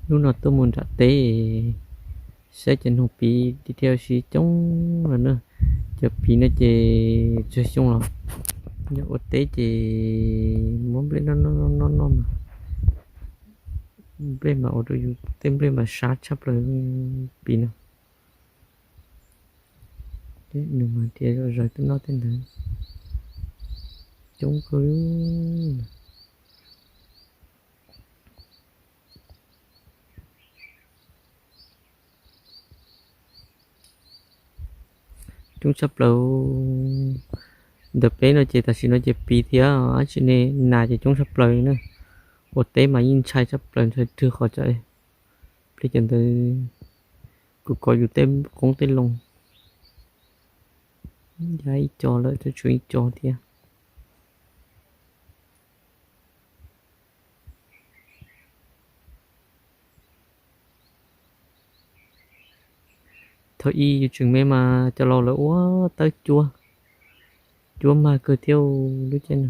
Hnub no tuaj mus nram teb saib cov noog piv dhia dhia ua si coob lawm na. Cov piv no ces txhua xyoo los yog ua teb ces muab nplej noj noj noj noj mas, nplej mas ua rau yus tej nplej mas sab tshaj plaws piv no. Nws mas dhia zom zaws tuaj noj tej ntawd coob kawg. Coob tshaj plaws. Ntawm peb no ces tam sim no ces piv thiab dab tsi ne, nas ces coob tshaj plaws na. Ua teb mas yeej ntshai tshaj plaws, ntshai rwg qhov tsav. Pliag cov ntawd kuv kov yus tej qoob tej loo. Ya ib co lawm, tshuav ib co thiab. Thaum ub yus tseem me mas cov laus lawv ua tawb cuab, cuab mag kawg thiab lub caij no.